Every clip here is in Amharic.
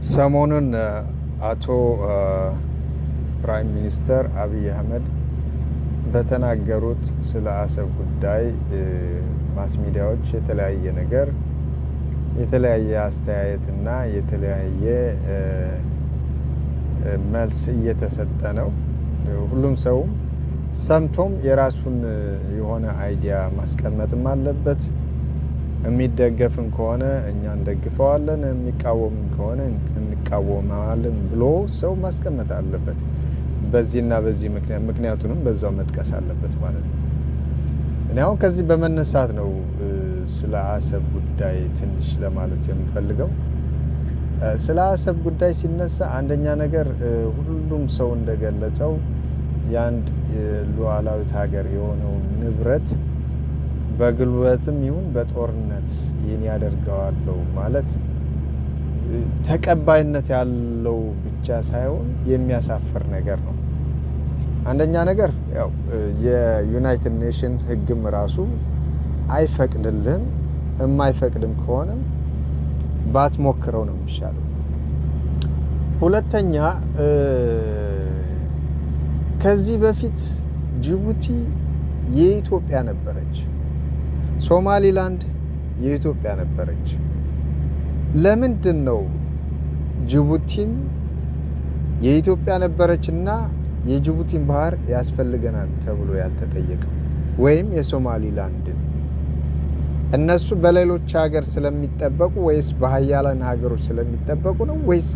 ሰሞኑን አቶ Prime Minister አብይ አህመድ በተናገሩት ስለ አሰብ ጉዳይ mass media ዎች የተለያየ ነገር፣ የተለያየ አስተያየትና የተለያየ መልስ እየተሰጠ ነው። ሁሉም ሰውም ሰምቶም የራሱን የሆነ idea ማስቀመጥም አለበት። የሚደገፍም ከሆነ እኛ እንደግፈዋለን፣ የሚቃወምም ከሆነ እንቃወመዋለን ብሎ ሰው ማስቀመጥ አለበት። በዚህና በዚህ ምክንያት፣ ምክንያቱንም በዛው መጥቀስ አለበት ማለት ነው። እኔ አሁን ከዚህ በመነሳት ነው ስለ አሰብ ጉዳይ ትንሽ ለማለት የምፈልገው። ስለ አሰብ ጉዳይ ሲነሳ አንደኛ ነገር ሁሉም ሰው እንደገለጸው የአንድ ሉዓላዊት ሀገር የሆነውን ንብረት በጉልበትም ይሁን በጦርነት ይህን ያደርገዋለሁ ማለት ተቀባይነት ያለው ብቻ ሳይሆን የሚያሳፍር ነገር ነው። አንደኛ ነገር ያው የ United Nation ሕግም ራሱ አይፈቅድልህም። የማይፈቅድም ከሆነም ባትሞክረው ነው የሚሻለው። ሁለተኛ፣ ከዚህ በፊት ጅቡቲ የኢትዮጵያ ነበረች፣ ሶማሊላንድ የኢትዮጵያ ነበረች። ለምንድን ነው ጅቡቲን የኢትዮጵያ ነበረችና የጅቡቲን ባህር ያስፈልገናል ተብሎ ያልተጠየቀው? ወይም የሶማሊላንድን? እነሱ በሌሎች ሀገር ስለሚጠበቁ ወይስ በሀያላን ሀገሮች ስለሚጠበቁ ነው ወይስ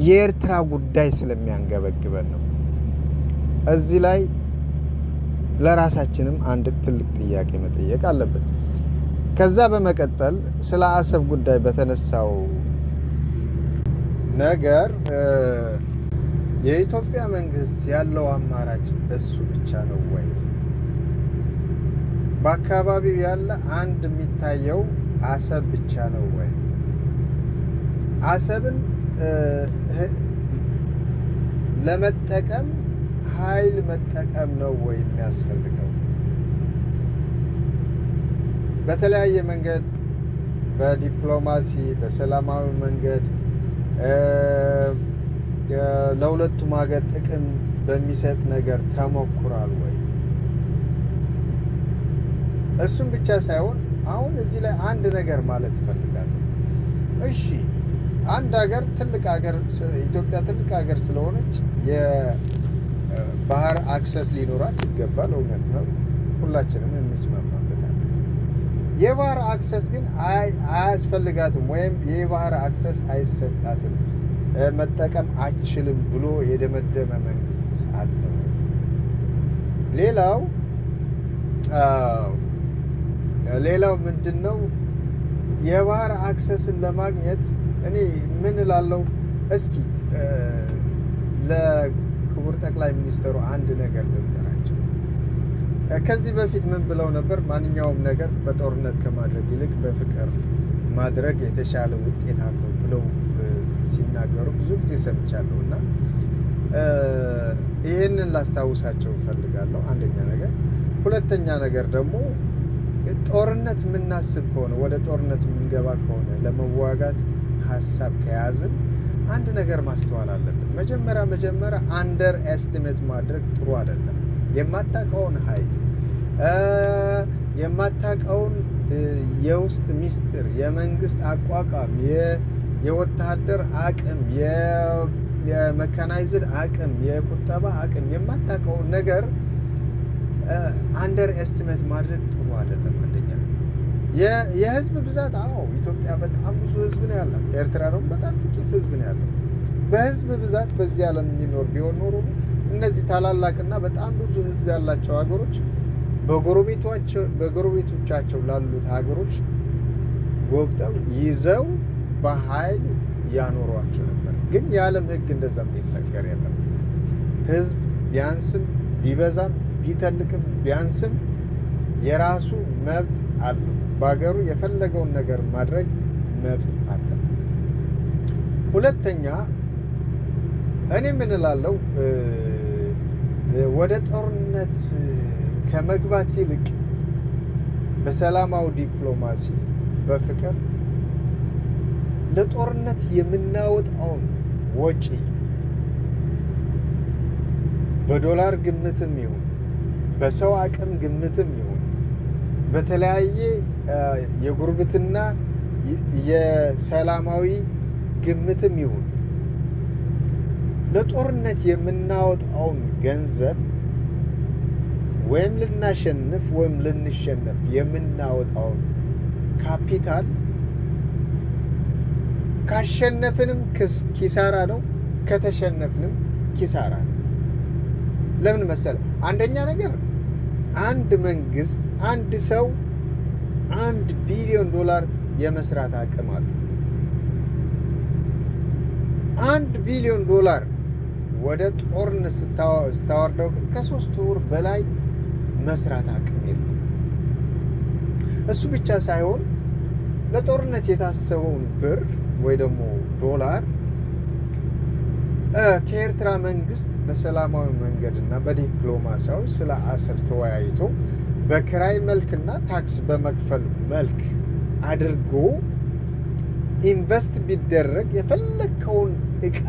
የኤርትራ ጉዳይ ስለሚያንገበግበን ነው? እዚህ ላይ ለራሳችንም አንድ ትልቅ ጥያቄ መጠየቅ አለብን። ከዛ በመቀጠል ስለ አሰብ ጉዳይ በተነሳው ነገር የኢትዮጵያ መንግስት ያለው አማራጭ እሱ ብቻ ነው ወይ? በአካባቢው ያለ አንድ የሚታየው አሰብ ብቻ ነው ወይ? አሰብን ለመጠቀም ኃይል መጠቀም ነው ወይ የሚያስፈልገው? በተለያየ መንገድ፣ በዲፕሎማሲ፣ በሰላማዊ መንገድ፣ ለሁለቱም ሀገር ጥቅም በሚሰጥ ነገር ተሞክሯል ወይ? እሱም ብቻ ሳይሆን አሁን እዚህ ላይ አንድ ነገር ማለት እፈልጋለሁ። እሺ፣ አንድ ሀገር፣ ትልቅ ሀገር፣ ኢትዮጵያ ትልቅ ሀገር ስለሆነች የባህር access ሊኖራት ይገባል። እውነት ነው፣ ሁላችንም እንስማማበታለን። የባህር access ግን አያስፈልጋትም ወይም የባህር access አይሰጣትም፣ መጠቀም አትችልም ብሎ የደመደመ መንግስትስ አለ ወይ? ሌላው ምንድን ነው? የባህር access ን ለማግኘት እኔ ምን እላለሁ? እስኪ ለክቡር ጠቅላይ ሚኒስትሩ አንድ ነገር ልንገራቸው። ከዚህ በፊት ምን ብለው ነበር? ማንኛውም ነገር በጦርነት ከማድረግ ይልቅ በፍቅር ማድረግ የተሻለ ውጤት አለው ብለው ሲናገሩ ብዙ ጊዜ ሰምቻለሁ እና ይህንን ላስታውሳቸው እፈልጋለሁ። አንደኛ ነገር። ሁለተኛ ነገር ደግሞ ጦርነት የምናስብ ከሆነ፣ ወደ ጦርነት የምንገባ ከሆነ፣ ለመዋጋት ሀሳብ ከያዝን አንድ ነገር ማስተዋል አለብን። መጀመሪያ መጀመሪያ underestimate ማድረግ ጥሩ አይደለም። የማታውቀውን ኃይል፣ የማታውቀውን የውስጥ ሚስጥር፣ የመንግስት አቋቋም፣ የወታደር አቅም፣ የ mechanized አቅም፣ የቁጠባ አቅም፣ የማታውቀውን ነገር underestimate ማድረግ ጥሩ አይደለም። አንደኛ የህዝብ ብዛት፣ አዎ፣ ኢትዮጵያ በጣም ብዙ ህዝብ ነው ያላት። ኤርትራ ደግሞ በጣም ጥቂት ህዝብ ነው ያለው። በህዝብ ብዛት በዚህ ዓለም የሚኖር ቢሆን ኖሮ እነዚህ ታላላቅና በጣም ብዙ ህዝብ ያላቸው ሀገሮች በጎረቤቶቻቸው ላሉት ሀገሮች ጎብጠው ይዘው በኃይል ያኖሯቸው ነበር። ግን የዓለም ህግ እንደዛ የሚል ነገር የለም። ህዝብ ቢያንስም ቢበዛም፣ ቢተልቅም ቢያንስም የራሱ መብት አለው። በሀገሩ የፈለገውን ነገር ማድረግ መብት አለው። ሁለተኛ፣ እኔ ምን እላለሁ፣ ወደ ጦርነት ከመግባት ይልቅ በሰላማዊ ዲፕሎማሲ፣ በፍቅር ለጦርነት የምናወጣውን ወጪ በዶላር ግምትም ይሁን በሰው አቅም ግምትም ይሁን በተለያየ የጉርብትና የሰላማዊ ግምትም ይሁን ለጦርነት የምናወጣውን ገንዘብ ወይም ልናሸንፍ ወይም ልንሸነፍ የምናወጣውን ካፒታል ካሸነፍንም ኪሳራ ነው፣ ከተሸነፍንም ኪሳራ ነው። ለምን መሰለ? አንደኛ ነገር አንድ መንግስት፣ አንድ ሰው $1 ቢሊዮን የመስራት አቅም አለው። $1 ቢሊዮን ወደ ጦርነት ስታወርደው ግን ከ3 ወር በላይ መስራት አቅም የለም። እሱ ብቻ ሳይሆን ለጦርነት የታሰበውን ብር ወይ ደግሞ ዶላር ከኤርትራ መንግስት በሰላማዊ መንገድና በዲፕሎማሲያዊ ስለ አሰብ ተወያይቶ በክራይ መልክና ታክስ በመክፈል መልክ አድርጎ invest ቢደረግ የፈለግከውን እቃ፣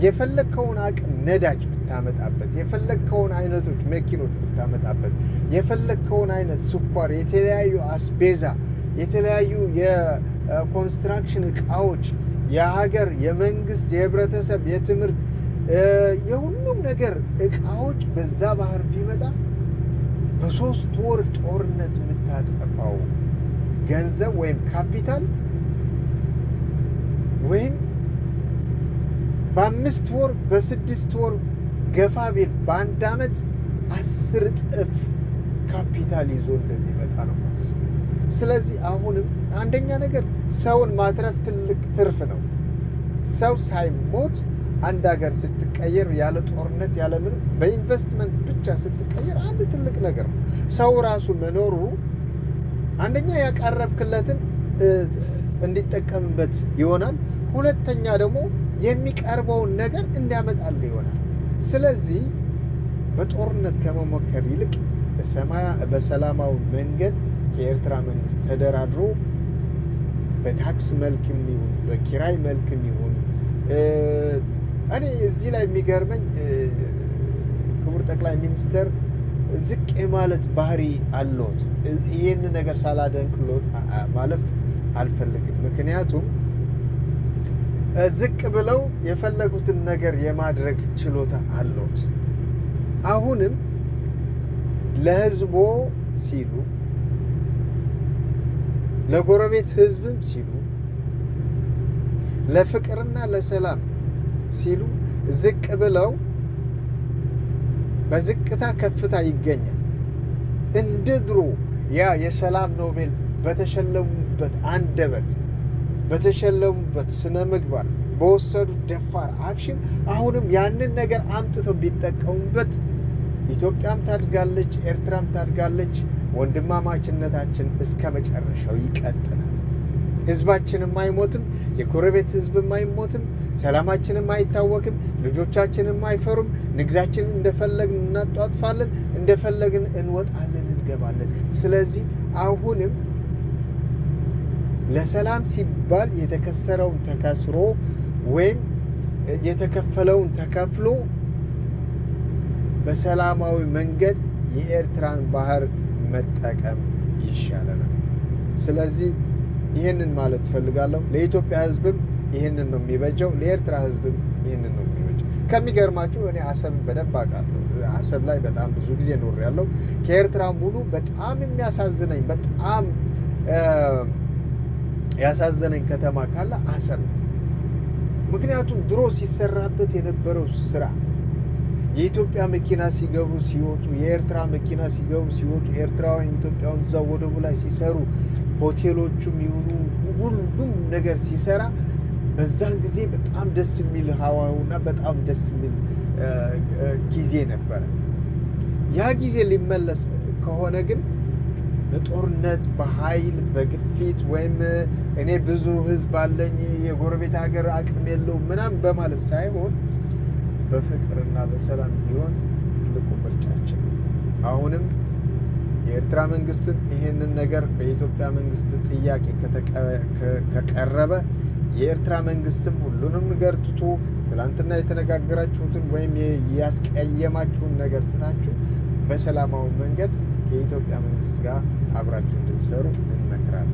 የፈለግከውን አቅም ነዳጅ ብታመጣበት፣ የፈለግከውን አይነቶች መኪኖች ብታመጣበት፣ የፈለግከውን አይነት ስኳር፣ የተለያዩ አስቤዛ፣ የተለያዩ የ construction እቃዎች፣ የሀገር፣ የመንግስት፣ የህብረተሰብ፣ የትምህርት፣ የሁሉም ነገር እቃዎች በዛ ባህር ቢመጣ በ3 ወር ጦርነት የምታጠፋው ገንዘብ ወይም ካፒታል ወይም በ5 ወር፣ በ6 ወር፣ ገፋ ቢል በአንድ ዓመት 10 እጥፍ ካፒታል ይዞ እንደሚመጣ ነው የማስበው። ስለዚህ አሁንም አንደኛ ነገር ሰውን ማትረፍ ትልቅ ትርፍ ነው። ሰው ሳይሞት አንድ ሀገር ስትቀየር ያለ ጦርነት ያለ ምንም በኢንቨስትመንት ብቻ ስትቀየር አንድ ትልቅ ነገር ነው። ሰው ራሱ መኖሩ አንደኛ ያቀረብክለትን እንዲጠቀምበት ይሆናል። ሁለተኛ ደግሞ የሚቀርበውን ነገር እንዲያመጣልህ ይሆናል። ስለዚህ በጦርነት ከመሞከር ይልቅ በሰላማዊ መንገድ ከኤርትራ መንግስት ተደራድሮ በታክስ መልክም ይሁን በኪራይ መልክም ይሁን፣ እኔ እዚህ ላይ የሚገርመኝ ክቡር ጠቅላይ ሚኒስትር ዝቅ የማለት ባህሪ አለዎት። ይህን ነገር ሳላደንቅሎት ማለፍ አልፈልግም። ምክንያቱም ዝቅ ብለው የፈለጉትን ነገር የማድረግ ችሎታ አለዎት። አሁንም ለህዝቦ ሲሉ፣ ለጎረቤት ህዝብም ሲሉ፣ ለፍቅርና ለሰላም ሲሉ ዝቅ ብለው በዝቅታ ከፍታ ይገኛል። እንደ ድሮ ያ የሰላም ኖቤል በተሸለሙበት አንደበት፣ በተሸለሙበት ስነ ምግባር፣ በወሰዱት ደፋር action አሁንም ያንን ነገር አምጥተው ቢጠቀሙበት ኢትዮጵያም ታድጋለች፣ ኤርትራም ታድጋለች። ወንድማማችነታችን እስከ መጨረሻው ይቀጥላል። ህዝባችንም አይሞትም፣ የጎረቤት ህዝብም አይሞትም፣ ሰላማችንም አይታወክም፣ ልጆቻችንም አይፈሩም። ንግዳችንን እንደፈለግን እናጧጥፋለን፣ እንደፈለግን እንወጣለን፣ እንገባለን። ስለዚህ አሁንም ለሰላም ሲባል የተከሰረውን ተከስሮ ወይም የተከፈለውን ተከፍሎ በሰላማዊ መንገድ የኤርትራን ባህር መጠቀም ይሻለናል። ስለዚህ ይህንን ማለት እፈልጋለሁ። ለኢትዮጵያ ህዝብም ይህንን ነው የሚበጀው፣ ለኤርትራ ህዝብም ይህንን ነው የሚበጀው። ከሚገርማችሁ እኔ አሰብን በደንብ አውቃለሁ። አሰብ ላይ በጣም ብዙ ጊዜ ኖሬያለሁ። ከኤርትራ ሙሉ በጣም የሚያሳዝነኝ፣ በጣም ያሳዘነኝ ከተማ ካለ አሰብ ነው። ምክንያቱም ድሮ ሲሰራበት የነበረው ስራ የኢትዮጵያ መኪና ሲገቡ ሲወጡ፣ የኤርትራ መኪና ሲገቡ ሲወጡ፣ ኤርትራውያን ኢትዮጵያውን እዛ ወደቡ ላይ ሲሰሩ፣ ሆቴሎቹም ይሁኑ ሁሉም ነገር ሲሰራ በዛን ጊዜ በጣም ደስ የሚል ሀዋውና በጣም ደስ የሚል ጊዜ ነበረ። ያ ጊዜ ሊመለስ ከሆነ ግን በጦርነት፣ በኃይል፣ በግፊት ወይም እኔ ብዙ ህዝብ አለኝ፣ የጎረቤት ሀገር አቅም የለውም ምናምን በማለት ሳይሆን በፍቅርና በሰላም ቢሆን ትልቁ ምርጫችን ነው። አሁንም የኤርትራ መንግስትም ይህንን ነገር በኢትዮጵያ መንግስት ጥያቄ ከቀረበ የኤርትራ መንግስትም ሁሉንም ነገር ትቶ ትላንትና የተነጋገራችሁትን ወይም ያስቀየማችሁን ነገር ትታችሁ በሰላማዊ መንገድ ከኢትዮጵያ መንግስት ጋር አብራችሁ እንድትሰሩ እንመክራለን።